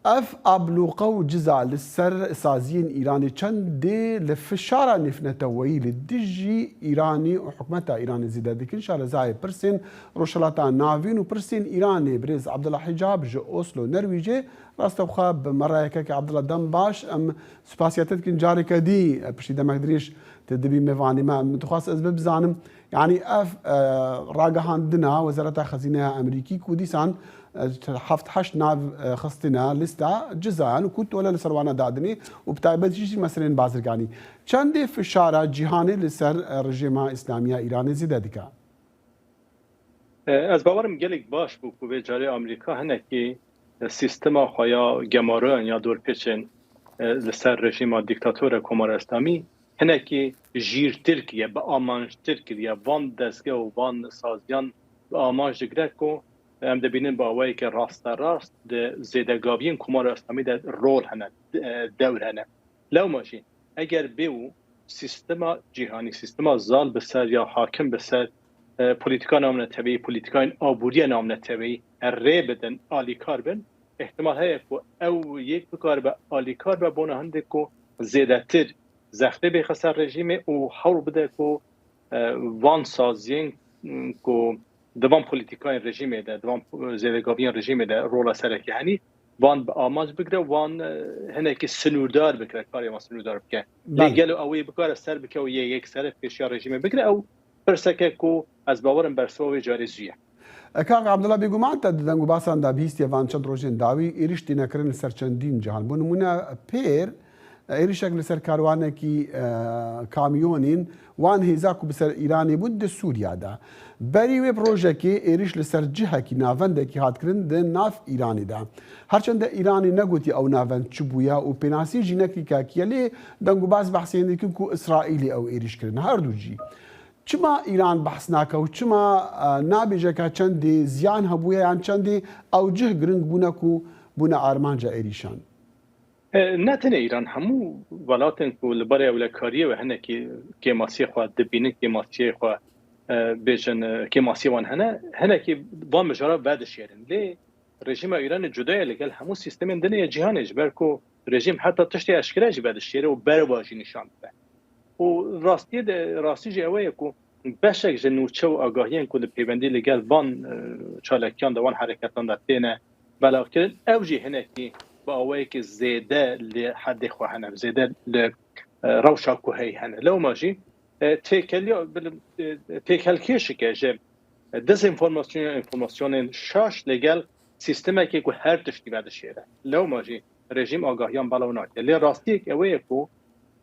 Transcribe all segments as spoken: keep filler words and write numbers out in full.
Ev ablûqe û ciza li ser saziyên Îranê çendê li fişara nêvneteweyî li dijî Îranê û hikûmeta Îranê zêde dikin. Şarezayê pirsên Rojhilata Navîn û pirsên Îranê, birêz Abdullah Hicab ji Oslo, Nerwîcê, rastewxwe bi me re yekekê. Abdullah, dem baş. Em spasiya te dikin careke dî, piştî demek dirêj tu dibî mêvanê me. Min dixwest ez bizanim, yanî ev, e, ragihandina Wezareta Xezîneya Amerîkî ku dîsan, e, heft heşt nav, e, xistine lîsta cizayan û ku tole li ser wana dadinê û bi taybet jî meselên bazirganî çendê fişara cîhanê li ser, e, rejîma Îslamî ya Îranê zêde dike. E, ez bawerim gelek baş bû ku vê carê Amerîka hinekî, e, sîstema xwe ya gemaroyan ya dorpêçên, e, li ser rejîma dîktator e Komara Îslamî hinekî jîrtir kiriye, bi amanjtir kiriye. Van dezgeh û van saziyan bi amanj digire ku em dibînin bi awayeke rasterast di zêdegaviyên Komara Îslamî de rol hene, e, dewr hene. Lewma jî eger bê û sîstema cîhanî, sîstema zal bi ser ya hakim bi ser, e, polîtika navneteweyî, polîtikayên aboriyê navneteweyî rê bidin, alîkar bin, îhtimal heye ku ew yek bikaribe alîkar be bona hindê ku zêdetir zextê bêxe ser rejîmê û hewl bide ku, e, van saziyên, m, ku di van polîtikayên rejîmê de, di van, e, zêdegaviyên rejîmê de rola sereke henî, van bi amanc bigire, wan, e, hinekî sinûrdar bikire, karê wan sinûrdar bike. Lê Belê. gelo ew ê bikare ser bike û yê yekser pêşiya rejîmê bigire, ew pirseke ku ez bawerim bersiva wê carê zû ye. E, Kak Abdullah, bêguman te di deng û basan de bihîstiye van çend rojên dawî êrîş tîne kirin li ser çendîn cihan. Bo nimûne, pêr, e, êrîşek li ser karwanekî, e, kamyonên wan hêza ku bi ser Îranê bûn di Sûriya de. Berî wê bi rojekê êrîş li ser cihekî navendekî hat kirin di nav Îranê de. Herçende Îranê negotiye ew navend çi bûye û pênasî jî nekirî kakiye, lê deng û baz behsê dikin ku Îsraîlê ew êrîş kirin. Her du jî. Çima Îran behs nake û çima, e, nabêje ka çendê ziyan hebûye yan çendê ew cih giring bûne ku bûne armanca êrîşan? E, ne tenê Îran, hemû welatên ku li barê ewlekariyê ve hinekî kêmasiyê xwe dibînin, kêmasiyê xwe, e, bêjin, e, kêmasiyê wan hene, hinekî van mijara vedişêrin. Lê rejîma Îranê cuda ye li gel hemû sîstemên din ya cîhanê, ji ber ku rejîm heta tiştê eşkere jî vedişêre û berva jî nîşan dide. Û rastiyê de, rastî jî ew ye ku beşek ji nûçe û agahiyên ku li peywendî li gel van, e, çalakiyan de, wan hereketan de têne belavkirin, ew jî hinekî bi awayekî zêde li hedê xwe hene, zêde li, e, rewşa ku heye hene. Lewma jî, e, têkeliya, e, têkelkêşike ji dezenformasyon ya enfòrmasyonên şaş li gel sîstemekê ku her tiştî vedişêre. Lewma jî rejîm agahiyan belav nake. Lê rastiyek ew ye ku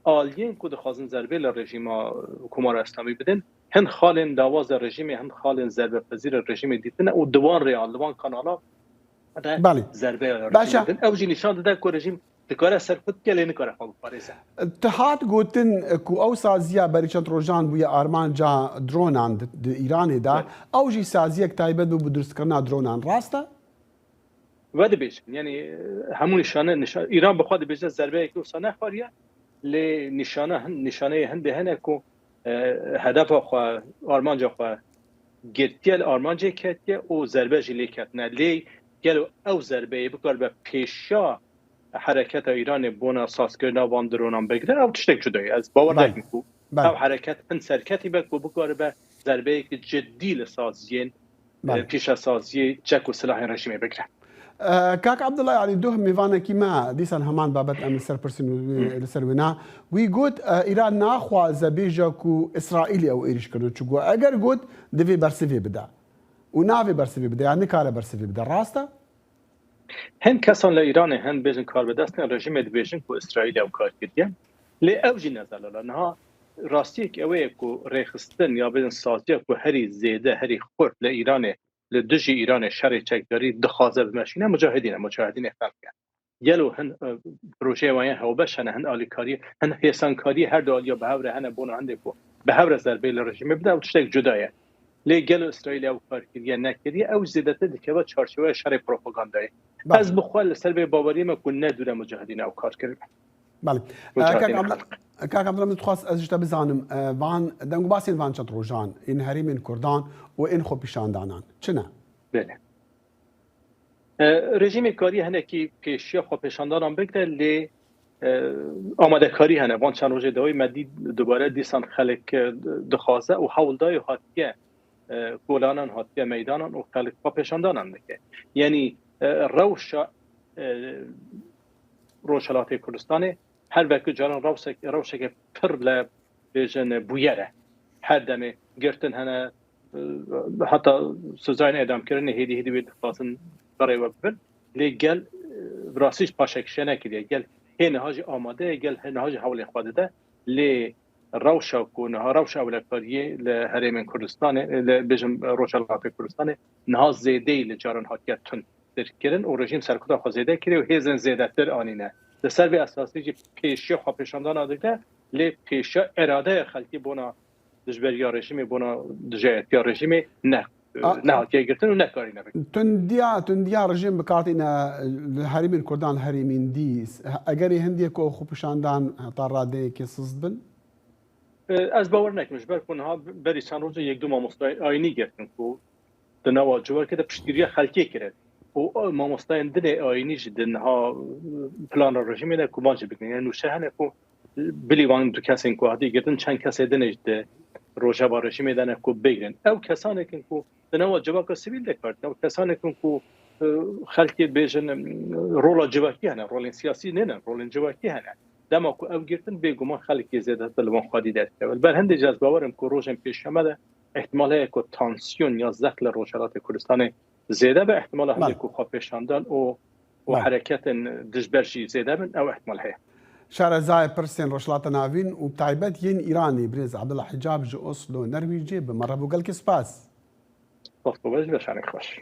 aliyên ku dixwazin zerbê li rejîma Komara Îslamî bidin, hin xalên dawaza rejîmê, hin xalên zerbepezîrê rejîmê dîtine û di wan rêya, li wan kanala de Belê. zerbeya Baş rejîmê e. didin. Ew jî nîşan dide ku rejîm dikare serxwe bike, lê nikare xwe biparêze. Ti hat gotin ku ew saziya berî çend rojan bûye armanca dronan di, di Îranê de. Evet. Ew jî saziyek taybet bû bi durustkirina dronan. Rast e? Ve dibêjin, yanî, hemû nîşane, nîşa-, Îran bi xwe dibêje zerbeyekî wisa nexwariye, lê nîşane hin-, nîşaneyê hindê hene ku, e, hedefa xwe, armanca xwe girtiye, li armancê ketiye û zerbe jî lê ketine. Lê gelo ew zerbeyê bikaribe pêşiya hereketa Îranê bona sazkirina van dronan bigire, ew tiştek cuda ye. Ez bawer Belê. nakim ku Belê. ew hereket hin serketî be ku bikaribe zerbeyekî cidî li saziyên, Belê. e, pîşesaziyê çek û silahên rejîmê bigire. E, Kak Abdullah, yanî duh mêvanekî me dîsan heman babet em li ser pirsin û Hı. li ser wê na. Wî got, e, Îran naxwaze bêje ku Îsraîlê ew êrîş kirin. Çi got? Eger got, divê bersivê bide. Û navê bersivê bide, yan nikare bersivê bide. Rast e? Hin kesan li Îranê, hin bêjin karbidestên rejîmê dibêjin ku Îsraîlê ew kar kiriye. Lê ew jî ne zelal e. Niha rastiyek ew ye ku rêxistin ya bêjin saziya ku herî zêde, herî xurt li Îranê, li dijî Îranê şerê çekdarî dixwaze bimeşîne, mucahidîn e, mucahidînê xelk e. Gelo hin, e, projeyê wan yên hewbeş hene, hin alîkariyê, hin hêsankariyê her du aliya bi hev re hene, bona hindê ku bi hev re zerbeyê li rejîmê bide, ew tiştek cuda ye. Lê gelo Îsraîlê ew kar kiriye, nekiriye, ew zêdetir dikeve çarçoveya şerê propagandayê. Belê. Ez bi xwe li ser vê baweriyê me ku ne dûre mucahidîn ew kar kiribe. Belê. Mucahidîn Kak Abd-, xelq. Kak Abdullah, min dixwest ez ji te bizanim, e, van dengûbasên van çend rojan ên herêmên Kurdan û ên xwepîşandanan çi ne? Belê. E, Rejîmê kariye hinekî pêşiya xwepêşandanan bigre, lê e, amadekarî hene. Van çend rojê dawî me dî dubare dîsan xelk e, dixwaze û hewl dayê hatiye e, kolanan, hatiye meydanan û xelk xwepêşandanan dike. Yanî e, rewşa e, Rojhelatê Kurdistanê her wekî caran rewsek-, rewşeke pir le bêjin bûyer e. Her demê girtin hene, e, heta sizayên edamkirinê hêdî hêdî wê dixwazin berê we bibin. Lê gel, e, bi rastî jî paşekişe nekiriye. Gel hê niha jî amade ye, gel hê niha jî hewlê xwe dide. Lê rewşa ku niha rewşa ewlekariyê li herêmên Kurdistanê, li bêjim Rojhelatê Kurdistanê niha zêdeyî li caran hatiye tund derkirin û rejîm serkuta xwe zêde kiriye û hêzên zêdetir anîne. Li ser vê esasî jî pêşiya xwepêşandana dike, lê pêşiya îradeya xelkî bona dijberiya rejîmê, bona dijayetiya rejîmê ne, A- nehatiye girtin û nekarîne bikin. Tundiya, tundiya rejîm bikartîne li herêmên Kurdan herêmîn dî. Egerê hindiyê ku xwepêşandan heta radeyekê siz bin? E, ez bawer nekim, ji ber ku niha berî çend rojê yek du mamostayên ayînî girtin ku di nava civakê de piştgiriya xelkê kirin. Û mamostayên dinê ayînî jî di niha plana rejîmê de ku van jî bikin. Yani nûşe hene ku bilî van du kesên ku hatî girtin, çend kesê dinê jî di rojeva rejîmê de ne ku bigrin. Ew kesanekin ku di nava civaka sivîl de kar dikin. Ew kesanekin ku e, xelkê bêjin, em, rola civakî hene, rolên siyasî nêne, rolên civakî hene. Dema ku ew girtin, bêguman xelkê zêdetir li van xwedî derdikeve. Li ber hindê jî ez bawer im ku rojên pêşiya me de îhtimal heye ku tansiyon ya zext li Rojhelatê Kurdistanê zêde be, îhtimala hindê Bale. ku xwepêşandan û, û Bale. hereketên dijber jî zêde bin, ew îhtimal heye. Şarezayê pirsên Rojhilata Navîn û bi taybet yên Îranê, birêz Abdullah Hicab ji Oslo, Nerwîcê, bi me re bû, gelkî spas. Wexto baş, weşanê xweş.